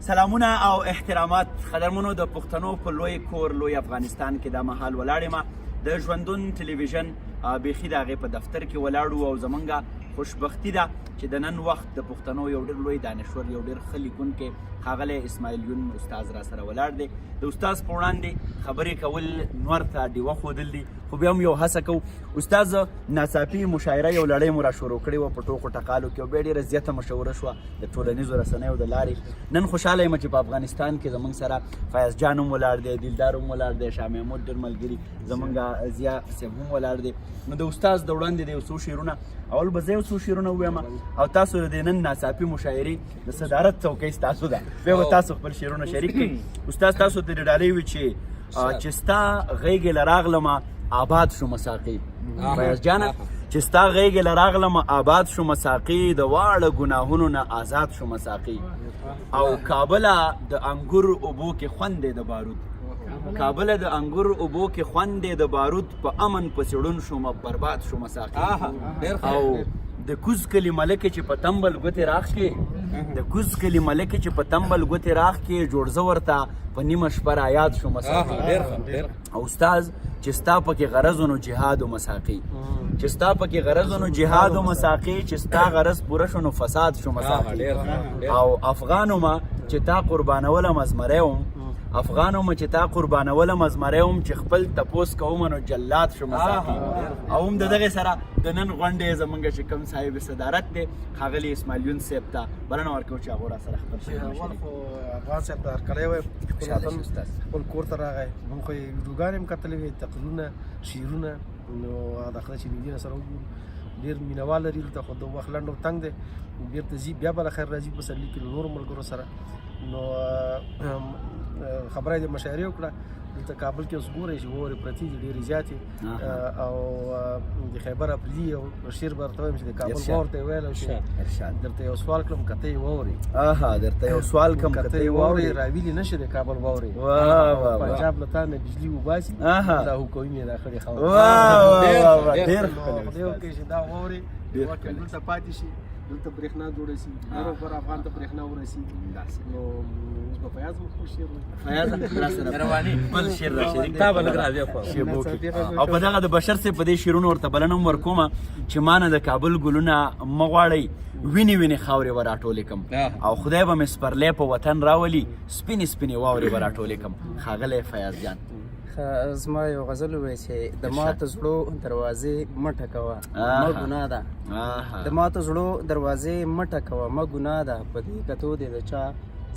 سلامونه او احترامات قدرمنو د پښتنو په لوی کور لوی افغانستان کې دا مهال ولاړ یم. د ژوندون ټلویزیون بیخي د هغې په دفتر کې ولاړو او زمونږ خوشبختي ده چې د نن وخت د پښتنو یو ډېر لوی دانشور، یو ډېر ښه لیکونکی ښاغلی اسماعیل یون استاد را سره ولاړ دی. د استاد په وړاندې خبرې کول نور ته ډیوه ښودل دي، خو بیا هم یو هڅه کوو. استاد، ناڅاپي مشاعره یو لړۍ مو را شروع کړې وه په ټوکو ټکالو کې او بیا ډېره زیاته مشهوره شوه د ټولنیزو رسنیو د لارې. نن خوشحاله یم چې په افغانستان کې زمونږ سره فیاض جان هم ولاړ دی، دلدار هم ولاړ دی، شاه محمود ډېر ملګري زمونږ ضیا صاحب هم ولاړ دی. نو د استاد د وړاندې د یو څو شعرونه، اول به زه یو څو شعرونه ووایم او تاسو د دې نن ناڅاپي مشاعرې د صدارت څوکۍ ستاسو ده، بیا به تاسو خپل شعرونه شریک کړئ. استاد، تاسو ته د ډالۍ وي چې چې ستا غېږې له راغلمه آباد شومه ساقي. فیاض جانه، چې ستا غېږې له راغلمه آباد شومه ساقي، د واړه ګناهونو نه آزاد شومه ساقي. او کابله د انګور اوبو کې خوند دی د بارود، کابله د انګور اوبو کې خوند دی د بارود، په امن پسې ړوند شومه برباد شومه ساقي. او د کوز کلي ملکې چې په تنبل ګوتې راخ کې، د کوز کلي ملکې چې په تنبل ګوتې راخ کې، جوړ زه ورته په نیمه شپه را یاد شومه ساقي. او استاد، چې ستا پکې غرض نو جهاد او مساقي، چې ستا پکې غرض نو جهاد او مساقي، چې ستا غرض پوره شو نو فساد شو مساقي. او افغانو ما چې تا قربانولم ازمری وم، افغانو ما چې تا قربانولم ازمری وم، چې خپل تپوس کوم نو جلاد شو مساقي. او هم د دغه سره د نن غونډې زمونږ چې کوم صاحب صدارت دی ښاغلی اسماعیل یون صاحب ته بلنه ورکوو چې هغه را سره خپل شعرونه اول شریک خو افغان صاحب ته هرکلی وایم. خپل خوشحاله وطن شي استاد. خپل کور ته راغی. مونږ خو یې ویډیوګانې هم کتلې وې، تقریرونه، شعرونه. نو هغه د خدای چې نږدې نه سره وګورو، ډېر مینهوال لري دلته، خو د وخت لنډ او تنګ دی، بېرته ځي، بیا به له خیر راځي پسرلي کې له نورو ملګرو سره. نو خبره یې د مشاعرې وکړه. دلته کابل کې اوس ګورئ چې واورې پرتې دي ډېرې زیاتې. او د خیبر اپریدي یو شعر به درته وایم چې د کابل واور ته یې ویل او چې ارشاد. درته یو سوال کړم که ته یې واورې. اها، درته یو سوال کوم که که ته ته یې یې واورې، واورې، راویلې نه شي د کابل واورې. واه واه واه. پنجاب له تا نه بجلي وباسي، دا حکومي یې راکړې خاوره. واه واه واه واه، ډېر نو ښکلی خدای استاد. وکړي چې دا واورې ډېر وخت ښکلی. دلته پاتې شي، دلته برېښنا جوړه شي، هر بر افغان ته برېښنا ورسیږي. داسې. نو اوس به فیاض مو خپل شعر ووایي. فیاض را سره بل شعر را شریک تا به لږ راځي خو. شیبو کې او په دغه د بشر صاحب په دې شعرونو ورته بلنه هم ورکومه چې مانه د کابل ګلونه مه غواړئ، وینې وینې خاورې به راټولې کم او خدای به مې سپرلی په وطن راولي، سپینې سپینې واورې به راټولې کم. ښاغلی فیاض جان. زما یو غزل ووایي چې د ماتو زړو دروازې مه ټکوه مه ګناه ده، د ماتو زړو دروازې مه ټکوه مه ګناه ده، په دې کتو دې د چا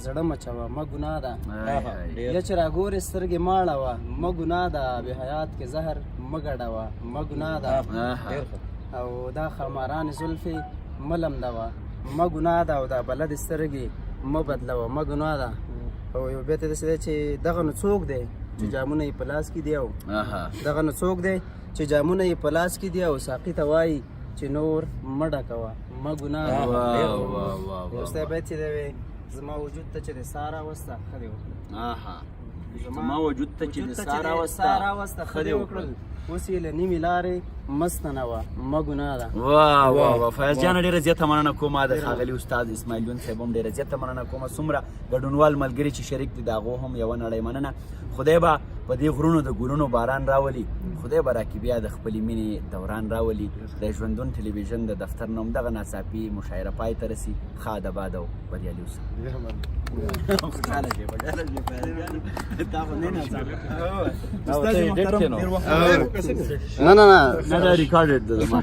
زړه مچوه مه ګناه ده، یا چې راګورې سترګې مه اړوه مه ګناه ده، بې حیات کې زهر مه ګډوه مه ګناه ده، او دا خمارانې زلفې مه لمدوه مه ګناه ده، او دا بلدې سترګې مه بدلوه مه ګناه ده. او یو بیت داسې دی چې دغه نو څوک دی چې جامونه یې په لاس کې دی، او دغه نو څوک دی چې جامونه یې په لاس کې دی، او ساقي ته وایي چې نور مه ډکوه مه ګناه ده. واه واه واه. وروستی بیت چې دی، زما وجود ته چې د ساه راوسته ښه دې وکړل. زما وجود ته چې د ساه راوسته ښه دې وکړل، اوس یې له نیمې لارې مه ستنوه مه ګناه ده. واه واه واه، فیاض جان ډېره زیاته مننه کوم. د ښاغلي استاد اسماعیل یون صاحب هم ډېره زیاته مننه کوم. څومره ګډونوال ملګري چې شریک دي د هغو هم یوه نړۍ مننه. خدای به په دې غرونو د ګلونو باران راولي، خدای به راکې بیا د خپلې مینې دوران راولي. د ژوندون ټلویزیون د دفتر نوم دغه ناڅاپي مشاعره پای ته رسي. ښاد اباد او بریالي اوسئ. خوشحاله شې، خوشحاله شې فیاض جان، تا خو نه ناڅاپي. استاد محترم، ډېر وخت نه نه نه. نه، دا ریکارډډ ده زما.